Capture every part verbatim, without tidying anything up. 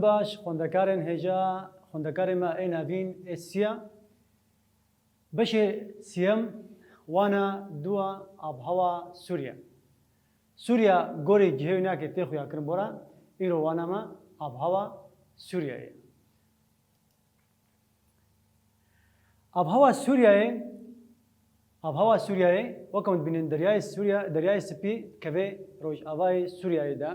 Baş, xwendekarên hêja, xwendekarê me ê navîn ê siya. Beşê siyem wana dua abhawa Sûriye. Sûriye gorî cihê wî nakê tê xuyakirin bora, îro wana me abhawa Sûriyeyê. Abhawa Sûriyeyê, abhawa Sûriyeyê, weke hûn dibînin Deryayê Sûriye, Deryayê Spî kevê rojavayê Sûriyeyê de.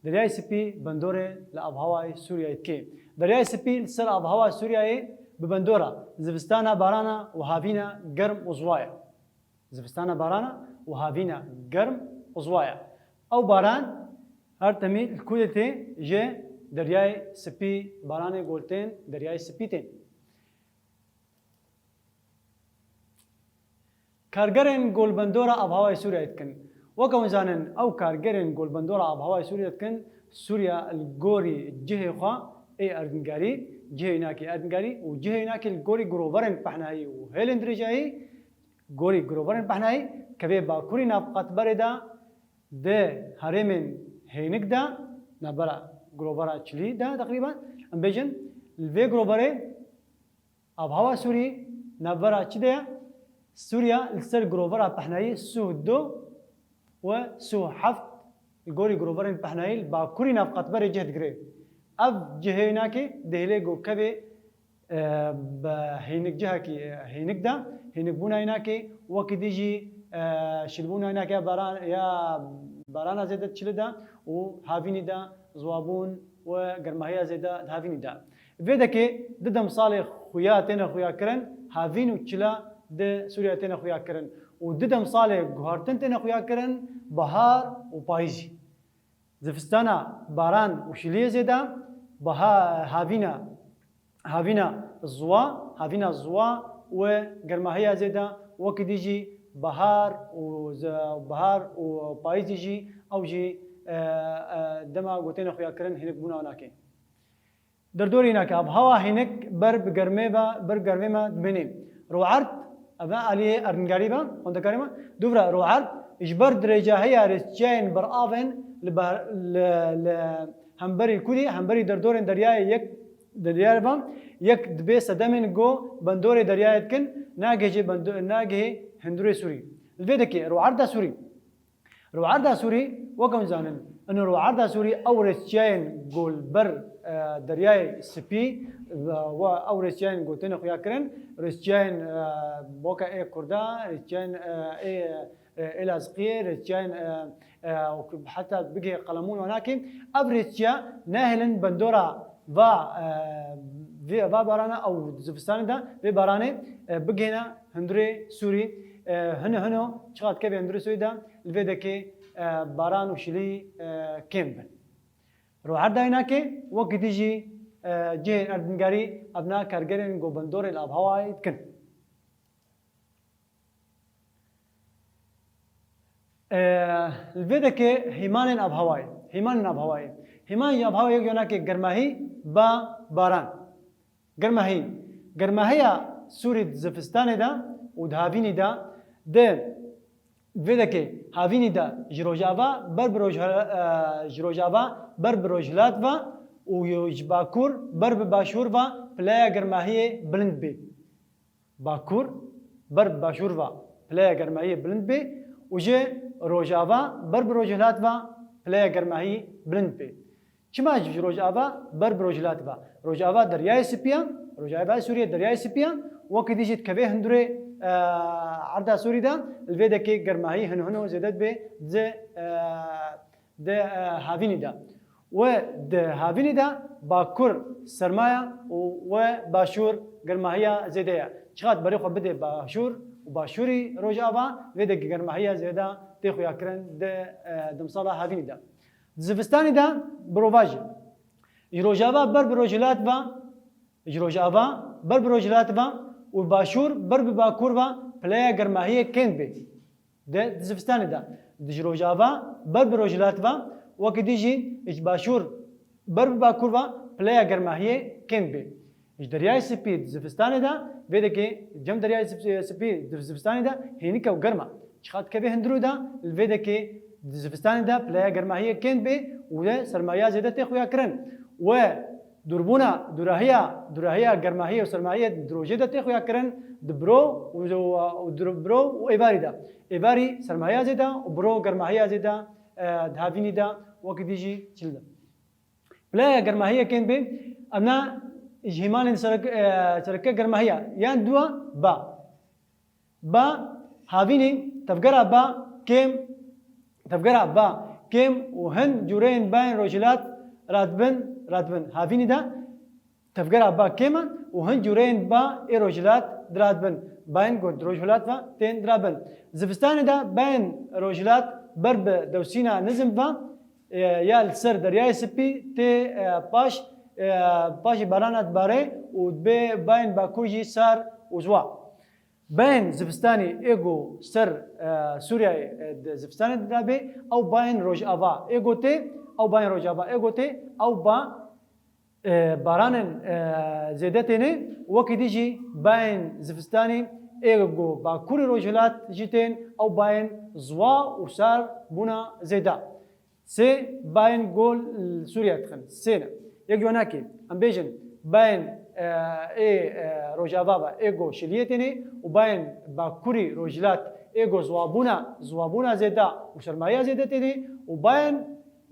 Deryayê Spî bendorê li abhawayê Sûriyeyê dikê. Deryayê Spî li ser abhawa Sûriyeyê bi bendora zivistana barana û havîna germ û ziwa ye. Zivistana barana û havîna germ û ziwa ye. Ew baran her temî li ku de tê? Ji Deryayê Spî, baranê ku li tên Deryayê Spî tên. Kargerên ku li bendora abhawayê Sûriyeyê dikin. Weke hûn zanin, ew kargerên ku li bendora abhawayê Sûriyeyê dikin, Sûriye li gorî cihê xwe ê erdnîgarî, cihê wî nakê erdnîgarî û cihê wî nakê li gorî giroverên pehnayî û hêlên dirêjayî, gorî giroverên pehnayî, kevê bakurî navqetberê de, di herêmên hênik de, navbera girovera çilî de teqrîben, em bêjin, li vê giroverê abhawa Sûrî navbera çi de ye? Sûriya li ser girovera pehnayî sî û du û sî û heft li gorî giroverên pehnayî li bakurî navqetberê cih digire. Ev cihê wî nakê dihêle ku kevê, e, bi hênikcihekî, e, hênik de, hênikbûna wî nakê, wekî dî jî, e, şilbûna wî nakê ya baran, ya barana zêde di çilî de û havînî de ziwabûn û germahiya zêde di havînî de. Vê dekê di demsalê xuya têne xuyakirin, havîn û çila di Sûriye têne xuyakirin û di demsalê guhartin têne xuyakirin, bahar û payîz jî. Zivistana baran û şiliyê zêde, baha-, havîna, havîna ziwa, havîna ziwa û germahiya zêde, wekî dî jî bahar û ze-, bahar û payîzî jî ew jî, e, e, dema ku têne xuyakirin hênikbûna nake. Derdorî nake, abhawa hênik ber bi germê ve, ber germê me dimêne. Roerd, ev e aliyê erdnîgarî ve, xwendekarê me. Dûvre roerd, ji ber dirêjahiya rêzçiyayên beravên li ber-, li, li hemberî kû de, hemberî derdorên deryayê yek, deryayê ve, yek dibê sedemên ku bendorê deryayê dikin, nagihê jê bendo-, nagihê hundirê Sûrî. Li vê dekê, roerda Sûrî. Roerda Sûrî, weke hûn zanin, ino roerda Sûrî ew rêzçiyayên ku li ber, e, Deryayê Spî, e, we ew rêzçiyayên ku têne xuyakirin, rêzçiyayên, e, weke ê Kurda, rêzçiyayên, e, ê, e, ê Lazqiyê, rêzçiyayên, e, e, heta bigihê Qelemûn û wanakê, ev rêzçiya nahêlin bendora va, e, vê, va barana ew zivistanê de, vê baranê, e, bigihêne hundirê Sûrî, e, hino hino çiqa dikeve hundirê Sûrî de, li vê dekê, e, baran û şilî, e, kêm bin. Roerda wî nake, wekî dî jî, e, cihên erdnîgarî evna kargerên ku bendorê li avhewayê dikin. E, li vê dekê hîmanên avhewayê. Hîmanên avhewayê. Hîmanên avhewayê yek yanake germahî ba baran. Germahî. Germahiya Sûrî di zivistanê de û di havînî de, di vê dekê havînî de ji rojava ber bi roj-, e, ji rojava ber bi rojhilat ve û ji bakur ber bi başûr ve pileya germahiyê bilind bê. Bakur ber bi başûr ve pileya germahiyê bilind bê û ji rojava ber bi rojhilat ve pileya germahiyê bilind bê. Çima ji rojava ber bi rojhilat ve? Rojava Deryayê Spî ya, rojava Sûriyê Deryayê Spî ya, wekî dî jî dikeve hundirê, e, erda Sûrî de, li vê dekê germahî hin hino zêde dibe di, e, di, e, havînî de. Û di havînî de bakur serma ya û, û başûr germahiya zêde ye. Çiqas berê xwe bide başûr û başûrî rojava, vê dekê germahiya zêde tê xuyakirin di, e, demsala havînî de. Di zivistanê de birova jî. Ji rojava ber bi rojhilat ve, ji rojava ber bi rojhilat ve û başûr ber bi bakur ve pileya germahiyê kêm bê. Di, di zivistanê de. Di ji rojava ber bi rojhilat ve, wekî dî jî ji başûr ber bi bakur ve pileya germahiyê kêm bê. Ji Deryayê Spî di zivistanê de, vê dekê cem Deryayê Sp-, Spî di zivistanê de hênik e û germ e. Çiqas dikeve hundirê de, li vê dekê di zivistanê de pileya germahiyê kêm bê û de sermaya zêde tê xuyakirin. We Dûrbûna, dûrahiya, dûrahiya germahiyê û sermahiyê di rojê de tê xuyakirin, di biro û, û, û di biro û êvarî de. Êvarî sermahiya zêde û biro germahiya zêde, e, di havînî de wekî dî jî çil de. Pileya germahiyê kêm bê, em na ji hêmanên serek-, e, sereke germahiya yan dûa ba. Ba, havînî, tevgera ba, kêm, tevgera ba, kêm û hin cûreyên bayên rojhilat radibin, radibin. Havînî de tevgera ba kêm e û hin cûreyên ba ê rojhilat diradibin. Bayên ku di rojhilat ve tên dirabin. Zivistanê de bayên rojhilat ber bi dewsîna nizm ve, e, ya li ser Deryayê Spî tê, e, paş, e, paşê barana dibare û dibê bayên bakur jî sar û ziwa. Bayên zivistanî ê ku ser, e, Sûriyeyê, e, di zivistanê de bê, ew bayên rojava ê ku tê, ew bayên rojava ê ku tê, ew ba, e, baranên, e, zêde têne, wekî dî jî bayên zivistanî ê ku bakurê rojhilat jî tên, ew bayên ziwa û sar bûna zêde. Sê bayên ku li Sûriye dixin. Sê ne. Yek wênekê, em bêjin, bayên, e, ê, e, rojava ve ê ku şiliyê têne û bayên bakurî rojhilat ê ku ziwabûna, ziwabûna zêde û sermayeya zêde têne û bayên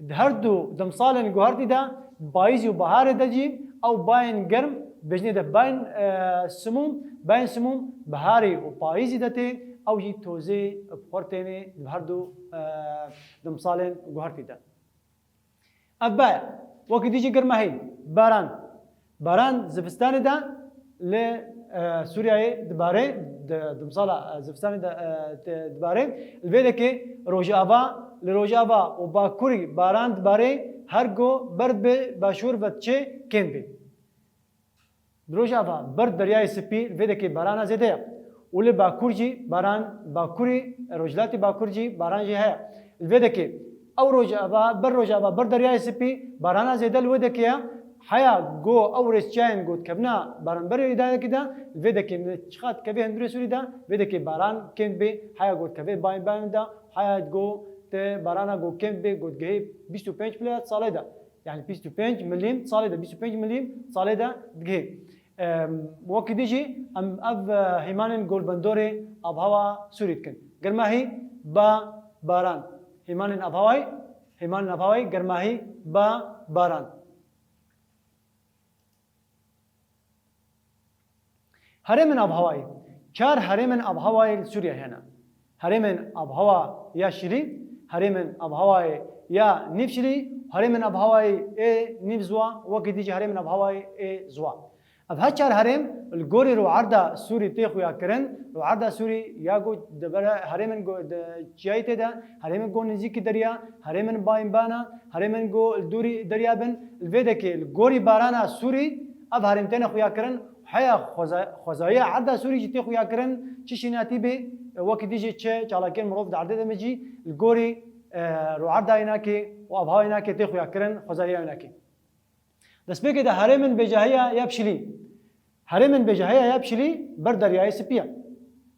di her du demsalên guhertî de, payîzî û biharê de jî ew bayên germ, bêjinê de bayên, e, simûm, bayên simûm biharê û payîzî de tê, ew jî tozê bi xwe têne di her du, e, demsalên guhertî de. Ev baya. Wekî dî jî germahî, baran. Baran zivistanê de li, e, Sûriyeyê dibare, di, demsala, e, zivistanê de, e, te-, dibare. Li vê dekê rojava, li rojava û bakurî baran dibare, her ku ber bi başûr ve diçe kêm bê. Di rojava ber Deryayê Spî li vê dekê barana zêde ye û li bakur jî baran, bakurî, rojhilatê bakur jî baran jî heye. Li vê dekê ew rojava, ber rojava ber Deryayê Spî barana zêde li wê dekê ye. Heya ku ew rêzçiyayên ku dikevina baranberê Îdayekê de, li vê dekê ne çiqas dikeve hundirê Sûrî de, vê dekê baran kêm bê, heya ku dikeve bayên bayên de, heya ku te barana ku kêm bê, ku digihê bîst û pênc pile salê de. Yani bîst û pênc milîm salê de, bîst û pênc milîm salê de digihê. Em, wekî dî jî em ev, e, hêmanên golbendorê avhawa Sûrî dikin. Germahî ba baran. Hêmanên avhawayî, hêmanên avhawayî germahî ba baran. Herêmên avhawayî. Çar herêmên avhawayî li Sûriye hene. Herêmên avhawa ya şilî, herêmên avhawayê ya nîvşilî, herêmên avhawayê ê nîvziwa, wekî dî jî herêmên avhawayê ê ziwa. Ev her çar herêm li gorî rûerda Sûrî tê xuyakirin. Rûerda Sûrî ya ku di ber herêmên ku di çiyayî tê de, herêmên ku nêzîkî derya, herêmên bayînbana, herêmên ku li dûrî derya bin, li vê dekê li gorî barana Sûrî ev herêm têne xuyakirin. Heya xweza-, xwezaya erda Sûrî jî tê xuyakirin, çi şînatî bê, wekî dî jî çi çalakiyên mirov di erdê de me jî li gorî, e, rûerda wênakê û avha wênakê tê xuyakirin, xwezaya wênakê. Destpêkê de herêmên bêcahiya ya pişilî. Herêmên bêcahiya ya pişilî ber Deryayê Spî ye.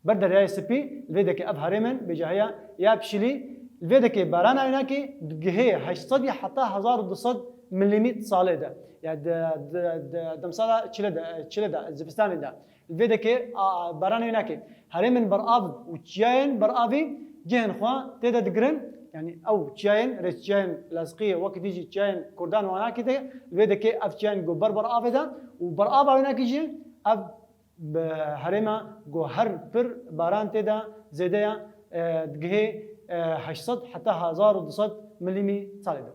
Ber Deryayê Spî, li vê dekê ev herêmên bêcahiya ya pişilî, li vê dekê barana wênakê digihê heşt sed heta hezar û du sed milîmît salê de. Ya di, di, di demsala çile de, çile de, zivistanê de. Li vê dekê, a, a, barana wênakê. Herêmên berav û çiyayên beravî cihên xwe tê de digirin. Yani ew çiyayên, rêzçiyayên Laziqiyê, wekî dî jî çiyayên Kurdan û Anakê de, li vê dekê ev çiyayên ku ber beravê de û berava wênakê jî ev bi herêma ku her pir baran tê de zêde ye, e, digihê, e, heşt sed heta hezar û du sed milîmî salê de.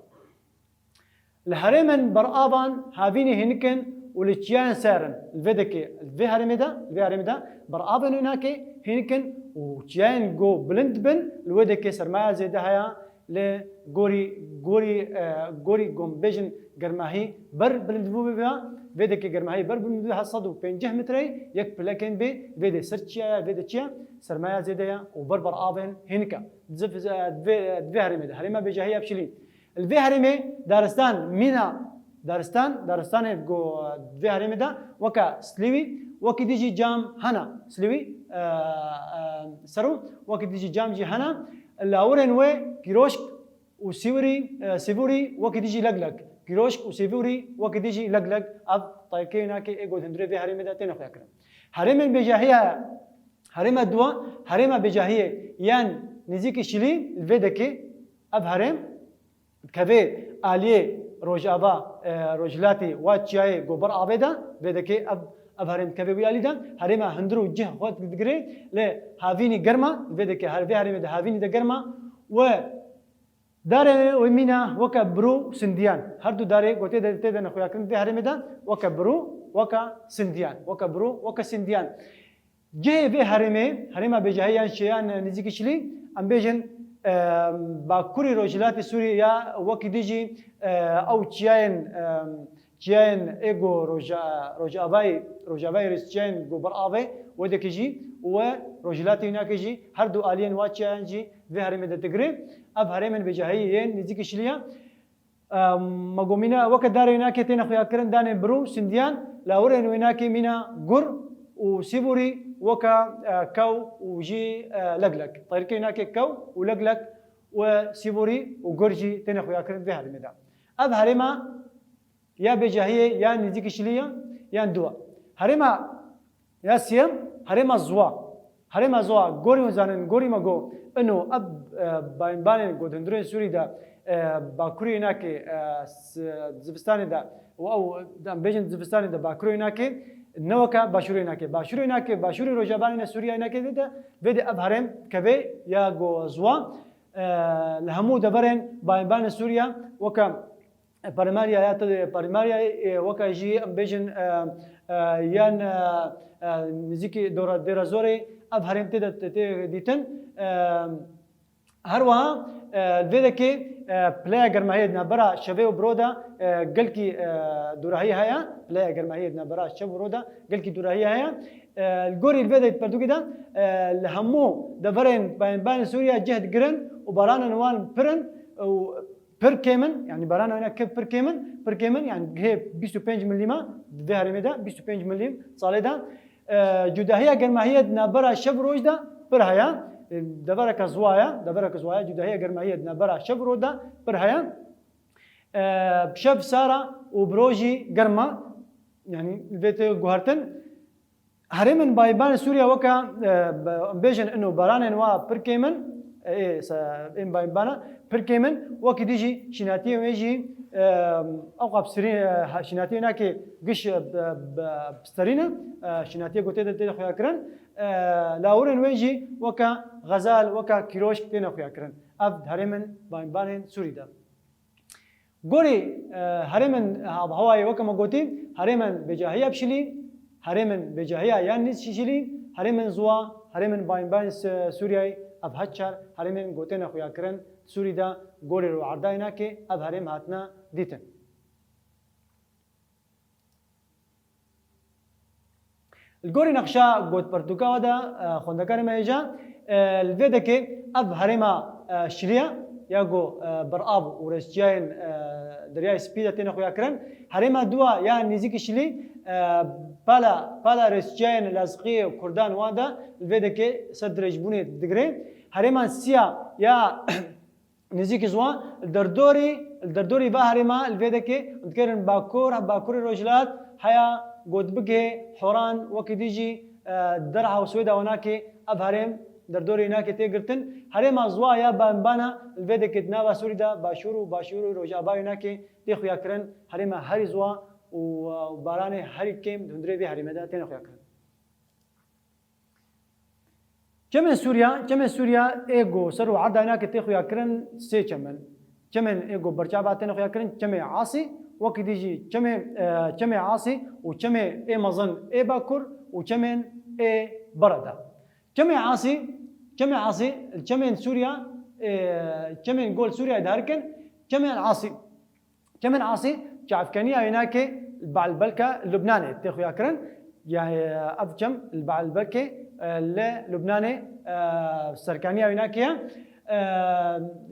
Li herêmên beravan havînî hênik in û li çiyayên ser in. Li vê dekê, li vê herêmê de, li vê herêmê de beravên wênakê hênik in û çiyayên ku bilind bin, li wê dekê sermaya zêde heye, li gorî, gorî, e, gorî ku em bêjin germahî ber bilindbû bibe, vê dekê germahî ber bilindbû heft sed û pêncî metreyê, yek pilekên bê, vê dê ser çiya ye, vê dê çiya, sermaya zêde ye û ber beravên hênik e. Di vê, di vê herêmê de, herêma bêcahiya pişilî. Li vê herêmê daristan, mîna daristan, daristanê ku di vê herêmê de weke Silîwî, wekî dî jî cam hene. Silîwî, e, e, ser û wekî dî jî cam jî hene. Lawirên wê kîroşk û sîwirî, e, sîvûrî, wekî dî jî leglek. Kîroşk û Sîvûrî, wekî dî jî Leglek, ev taykeyê nake ê got hundirê vê herêmê de têne xuyakirin. Herêmên bêcahiya, herêma dua, herêma bêcahiyê yên nêzîkî Şilî li vê dekê, ev herêm dikeve aliyê rojava, e, rojhilatî wa çiyayê Gobar Avê de, vê dekê ev, ev herêm dikeve wî alî de, herêma hundir û cih xwe digire, lê havînî germa, vê dekê her, vê herêmê de havînî de germa, we darê wê mîna weke biro û sindiyan. Her du darê ku tê de, tê de ne xuyakirin vê herêmê de weke biro, weke sindiyan. Weke biro, weke sindiyan. Cihê vê herêmê, herêma bêcahî yan şê yan nêzîkî Şilî, em bêjin, e, bakurî rojhilatê Sûriyê ya wekî dî jî, e, ew çiyayên, e, çiyayên ê ku roja-, rojavayê, rojavayê rêzçiyayên Gobar Avê, wê dekê jî û we rojhilatê wî nake jî, her du aliyên wa çiyayan jî vê herêmê de digire. Ev herêmên bêcahiyê yên nêzîkî Şilî ya. Em, me got mîna weke darê wê nake têne xuyakirin danê biro, sindiyan, lawirên wê nake mîna gur û sîvûrî weke, e, kew û jî, e, leglek. Tayrikê wê nake kew û leglek û sîvûrî û gur jî têne xuyakirin vê herêmê de. Ev herêma ya bêcahiyê yan nêzîkî Şilî ya, yan dua. Herêma ya siyem, herêma ziwa. Herêma ziwa, gorî hûn zanin, gorî me got, ino ev, e, bayînbanên got hundirên Sûrî de, e, bakurê wê nake, e, s-, zivistanê de, û ew, em bêjin zivistanê de bakurê wê nake, ne weke başûrê wê nake. Başûrê wê nake, başûrê rojavayê ne Sûriyeyê nake vê de, vê de ev herêm dikeve ya got ziwa, e, li hemû deverên bayînbanên Sûriye weke Parêmariya ya te, parêmariya, e, weke jî em bêjin, e, e, yan, e, e, nêzîkî dora Dêra Zorê, ev herêm tê de tê dîtin. E, her wiha, e, vê dekê, e, pileya germahiyê di navbera şevê û biro de, e, gelkî, e, dûrahî heye. Pileya germahiyê di navbera şev û biro de gelkî dûrahî heye. E, li gorî li vê de pirtûkê de, e, li hemû deverên bayînbanên Sûriye cih digirin û baranên wan pir in û pir kêm in, yanî barana wêna kê pir kêm in, pir kêm in, yanî hê bîst û pênc milîma, di vê herêmê de bîst û pênc milîm salê de, e, cudahiya germahiyê di navbera şev û roj de pir heye. E, devereke ziwa ye, devereke ziwa ye, cudahiya germahiyê di navbera şev û roj de pir heye. E, şev sar e û bi rojî germ e, yanî vê tê guhertin. Herêmên bayîbanê Sûriye weke, e, be-, bêjin ino baranên wa pir kêm in, e, ê se-, ên bayîbana pir kêm in, wekî dî jî şînatiyê wê jî, e, ewqas psirî-, e, ha-, şînatiyê nake giş, e, be-, be-, pisterîn e, e, şînatiyê ku tê de, tê de xuya kirin, e, lawirên wê jî weke xezal, weke kîroşk têne xuya kirin. Ev herêmên bayîbanên Sûrî de. Gorî, e, herêmên avhewayê weke me gotî, herêmên bêcahiya bi Şilî, herêmên bêcahiya yan nîz Şilî, herêmên ziwa, herêmên bayînbayên S-, Sûriyeyê, ev her çar herêmên gotêne xuyakirin Sûrî de gorî rû erdayê nake ev herêm hatine dîtin. Li gorî nexşa gotpirtûka we de, e, xwendekarê me hêja, e, li vê dekê ev herêma, e, Şiliya ya ku, e, berav û rêzçiyayên, e, Deryayê Spî de têne xuya kirin. Herêma dua ya nêzîkî Şilî, e, pala, pala rêzçiyayên Lazqiyê û Kurdan wan de li vê dekê ser dirêjbûnê digire. Herêma siya ya Nêzîkî ziwa, li derdorî, li derdorî va herêma li vê dekê dikerin bakur, bakurê rojhilat heya Gotbigê, Horan, wekî dî jî, e, derha û Swêda wenakê ev herêm derdorê nakê tê girtin. Herêma ziwa ya Banbana li vê dekê di nava Sûrî de başûr û başûr û rojavayê nakê tê xuya kirin. Herêma herî ziwa û, e, baranê herî kêm di hundirê vê herêmê de têne xuya kirin. Çemên Sûriya, çemên Sûriya ê ku ser û erda wênakê tê xuya kirin sê çem in. Çemên ê ku berçava têne xuya kirin, çemê Asî, wekî dî jî çemê, e, çemê Asî û çemê ê mezin ê Bakur û çemên ê Bereda. Çemê Asî, çemê Asî, çemên Sûriya, e, çemên gol Sûriya diherikin, çemê El Asî. Çemên Asî, çavkeniya wênakê li Baalbeka Lubnanê tê xuya kirin. Yani, ev çem li Baalbekê, e, li Lubnanê, e, serkaniya wênakê ye. E,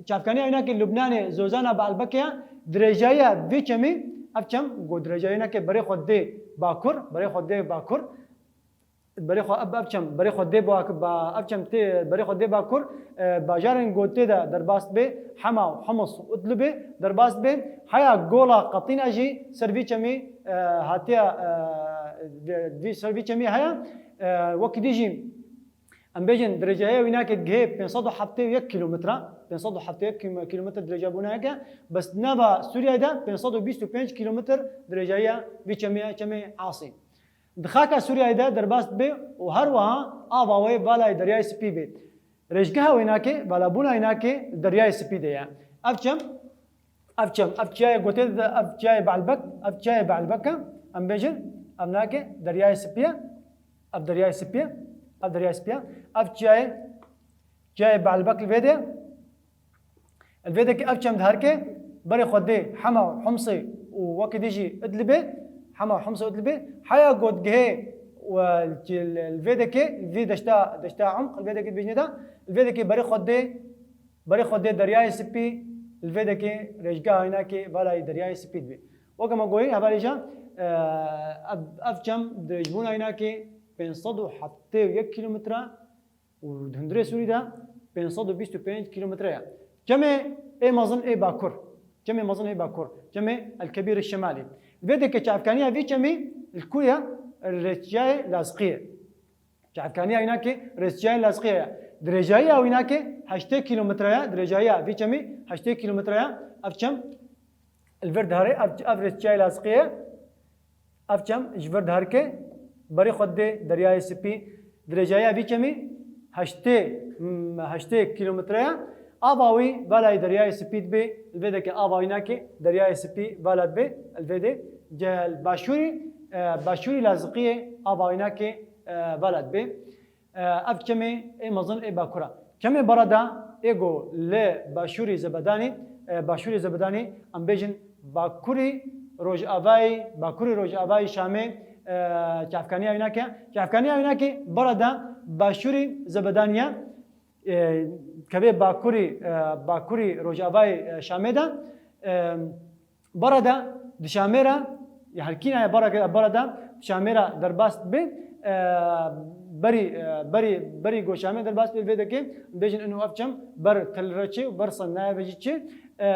çavkeniya wênakê Lubnanê zozana Baalbekê ye. Dirêjayiya vê çemê, ev çem ku dirêjayiya wênakê berê xwe dê bakur, berê xwe dê bakur. Berê xwe ev, ev çem, berê xwe dê ba-, ba-, ev çem tê, berê xwe dê bakur, e, bajarên ku tê de derbas dibe, Hema û Hims û Idlibê derbas dibe. Heya gola Qetîna jî ser vî çemî, e, hatiye, e, vî, vî, ser vî çemî heye. E, wekî dî jî em bêjin dirêjahiya wî nake gihê pênc sed û heftê û yek kîlometre, pênc sed û heftê û yek kîlometre dirêjabûna heke, bes nava Sûriyeyê de pênc sed û bîst û pênc kîlometre dirêjahiya vî çemê ye, çemê Asî. Di xaka Sûriyeyê de derbas dibe û her wiha ava wê vala Deryayê Spî bê. Rêjgeha wê nake, valabûna wê nake li Deryayê Spî de ye. Ev çem, ev çem, ev çiyayê gotê de, ev çiyayê Be'lbek, ev çiyayê Be'lbek e, em bêjin, ev nake Deryayê Spî ye, ev Deryayê Spî ye, ev Deryayê Spî ye, ev çiyayê, çiyayê Be'lbek li vê de ye. Li vê dekê ev çem diherike, berê xwe dê Hema û Himsê û wekî dî jî Idlibê, Hema û Himsê û Idlibê, heya ku digihê û li vê dekê, vê deşta, deşta Umq, li vê dekê dibêjinê de, li vê dekê berê xwe dê, berê xwe dê Deryayê Spî, li vê dekê rêjgeha wê nake vala Deryayê Spî dibe. Weke me goyî hevalê jî, e, ev, ev çem dirêjbûna wê nake pênc sed û heftê û yek kîlometre, û di hundirê Sûrî de pênc sed û bîst û pênc kîlometre ye. Çemê ê mezin ê bakur. Çemê mezin ê bakur. Çemê El Kebîr Şimalî. Vê deke çavkaniya vî çemî li ku ye? Li rêçiyayê Lazqî ye. Çavkaniya wî nake rêçiyayê Lazqî ye. Dirêjahiya wî nake heştê kîlometre ye. Dirêjahiya vî çemî heştê kîlometre ye. Ev çem li vir dihere, ev, ev rêçiyayê Lazqî ye. Ev çem ji vir diherike, berê xwe didê Deryayê Spî. Dirêjahiya vî çemî heştê, m, heştê kîlometre ye. Ava wî vala Deryayê Spî dibe, li vê deke ava wî nake Deryayê Spî vala dibe, li vê de ce-, li başûrî, e, başûrî Lazqiyê ava wî nake, e, vala dibe. E, ev çemê ê mezin ê bakura. Çemê Barada ê ku li başûrî Zebedanî, e, başûrê Zebedanî, em bêjin bakurî rojavayî, bakurî rojavayî Şamê, e, çavkaniya wî nake. Çavkaniya wî nake Barada başûrî Zebedanî ye. E, kevê bakurî, e, bakurî rojavayî, e, Şamê de, e, Barada di Şamê re, ya herkîna ye Barada, Barada di Şamê re derbas dibe, e, berî, e, berî, berî ku Şamê derbas dibe, vê deke bêjin ino ev çem ber Til Reçê û ber Senayê ve jî çi, e,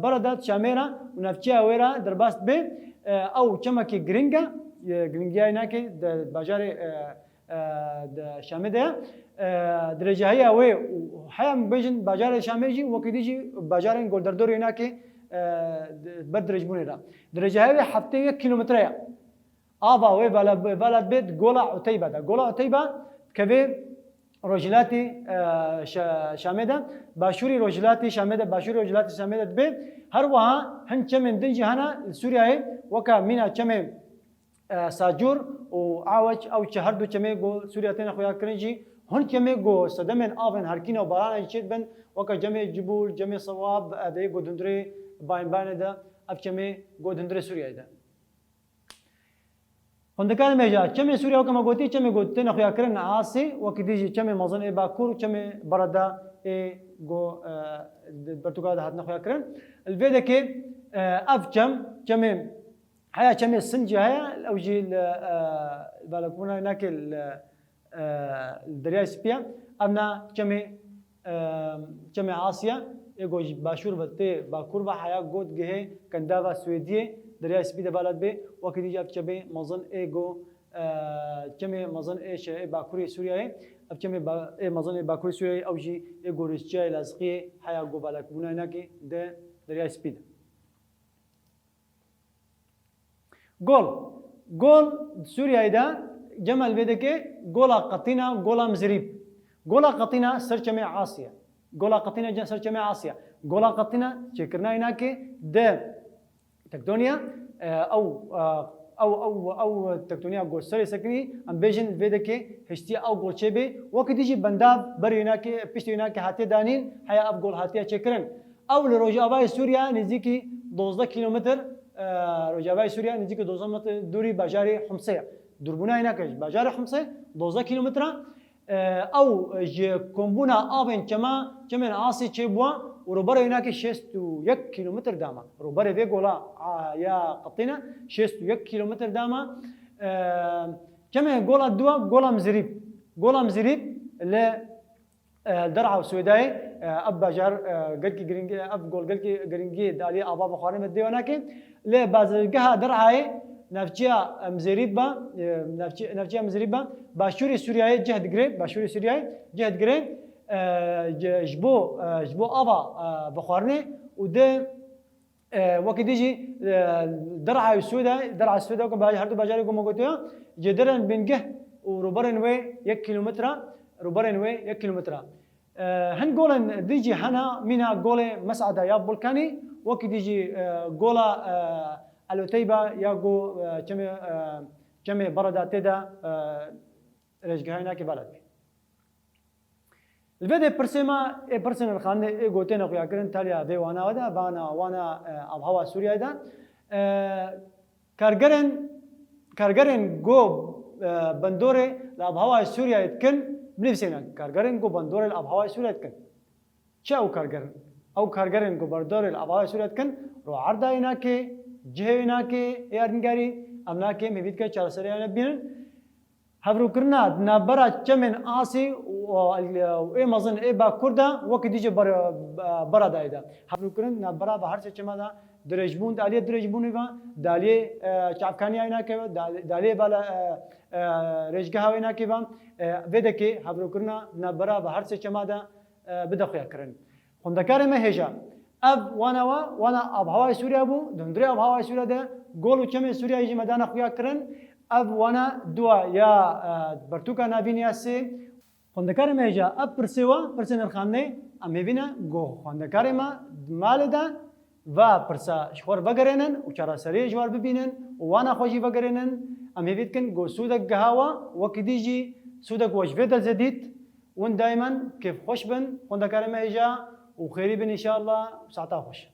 Barada di Şamê re û navçeya wê re derbas dibe, e, ew çemekî giring e, e, giringiya wî nake di bajarê, e, e, di Şamê de ye. E, dirêjahiya wê û heya em bêjin bajarê Şamê jî wekî dî jî bajarên ku li derdorê wê nake, e, di, ber dirêjbûnê re. Dirêjahiya wê heftê û yek kîlometre ye. Ava wê vala, vala dibe di Gola Uteyba de. Gola Uteyba dikeve rojhilatî, e, Şa-, Şamê de. Başûrî rojhilatî Şamê de, başûrî rojhilatî Şamê de dibe. Her wiha hin çemên din jî hene li Sûriyeyê, weke mîna çemê e, Sacûr û Aweç, ew çi her du çemê ku Sûriya têne xuyakirin jî, hin çemê ku sedemên avên herkîna û barana jî çêdibin, weke cemê Cibûl, cemê Sewab, e, de yê ku di hundirê Bayên Bayênê de, ev çemê ku di hundirê Sûriyeyê de. Xwendekarê me jî, çemê Sûriya weke me gotî, çemê ku têne xuyakirin Asî, wekî dî jî çemê mezin ê Bakur û çemê Barada ê ku, e, di pertûka de hatine xuyakirin. Li vê dekê, e, ev çem, çemê Heya çemê Sincî heye, ew jî li, e, balakbûna nake li, e, li Deryayê Spî ye. Ev na çemê, e, çemê Asî ye, ê ku ji başûr ve tê bakur ve heya got gihê Kendava Swêdiyê, Deryayê Spî de vala dibe, wekî dî jî ev çemê mezin ê ku, e, çemê mezin ê şe-, ê bakurê Sûriyeyê, ev çemê ba-, ê mezin ê bakurê Sûriyeyê, ew jî ê ku rêçiyayê Lazqiyê heya ku balakbûna nake di Deryayê Spî de. Gol. Gol di Sûriyeyê de cem li vê deke gola Qetîna, gola Mizirîb. Gola Qetîna ser çemê Asî ye. Gola Qetîna cem ser çemê Asî ye. Gola Qetîna çêkirina wî nake di tektoniya, e, ew, e, ew, ew, ew tektoniya ku serê sekinî, em bêjin vê deke hiştiye ew gol çêbe. Wekî dî jî bendav berê wî nake, piştê wî nake hatiye danîn, heya ev gol hatiye çêkirin. Ew li rojavayê Sûriye nêzîkî dozdeh kîlometr, e, rojavayê Sûriye nêzîkî dozdeh kîlometr dûrî bajarê Humsê ye. Dûrbûna wî nake ji bajarê Humsê dozdeh kîlometr e. E, ew ji kombûna avên çema, çemên Asî çêbû û rûberê wî nake şêst û yek kîlometr dama. Rûberê vê gola, a, ya Qetîne şêst û yek kîlometr dama. E, Çemê gola dua, gola Mizirîb. Gola Mizirîb li, e, Derha û Swêdayê, e, ev bajar, e, gelkî giringî, ev gol gelkî giringî di aliyê ava vexwarinê me dê we nake. Lê bazirgeha Derhayê navçeya, e, Mizirîb be, e, navçe-, navçeya Mizirîb be, başûrê Sûriyeyê cih digire, başûrê Sûriyeyê cih digire, e, ji, ji bo, e, ji bo ava, e, vexwarinê û di E, wekî dî jî, e, Derha û Swêda, Derha Swêda ku baş-, her du bajarê ku me gotiya, ji derên bingeh û rûberên wê yek kîlometre, rûberên wê yek kîlometre. E, hin golên dî jî hene, mîna golê Mes'ada ya Bulkanî, wekî dî jî, e, gola, e, El Uteyba ya ku, e, çemê, e, çemê Bereda tê de, e, rêzgehayê nake velat bî. Li vê dê pirsê me, ê pirsên li xanê, ê gotê ne xuya kirin taliya vê wana de, vana, wana, e, avhawa Sûriyeyê de. E, kargerên, kargerên go, e, bandorê li avhawayê Sûriyeyê dikin, binivîsêne, kargerên go bandorê li avhawayê Sûriyeyê dikin. Çi ew kargerin? Ew kargerên go bandorê li avhawayê Sûriyeyê dikin, roherdayê nake, cihê wê nake, ê erdnîgarî, em nake, em hêvî dike çareseriya wê bînin. Hevrûkirina di navbera çemên Asî û, û ê mezin ê Bakur de wekî dî jî ber-, Beredayê de. Hevrûkirin di navbera ve her sê çema de dirêjbûn, di aliyê dirêjbûnê ve, di aliyê, e, çavkaniya wê nake ve, di aliyê, di aliyê vala, e, e, rêzgeha wê nake ve, e, vê dekê hevrûkirina di navbera ve her sê çema de, e, bide xuya kirin. Xwendekarê me hêja. Ev wana we, wana avhawayê Sûriye bû, di hundirê avhawayê Sûriye de gol û çemê Sûriyeyê jî me dane xuya kirin. Ev wana dua ya, e, pertûka navîn ya sê. Xwendekarê me hêja, ev pirsê we, pirsê nirxandinê, em hêvî ne ku xwendekarê me di malê de va pirsa ji xwe re vegerênin û çareseriyê ji we re bibînin û wana xwe jî vegerênin. Em hêvî dikin ku sûdek giha we, wekî dî jî sûdek we ji vê derzê dît. Win daimen kêfxweş bin, xwendekarê me hêja û xêrî bin înşallah, saeta xweş.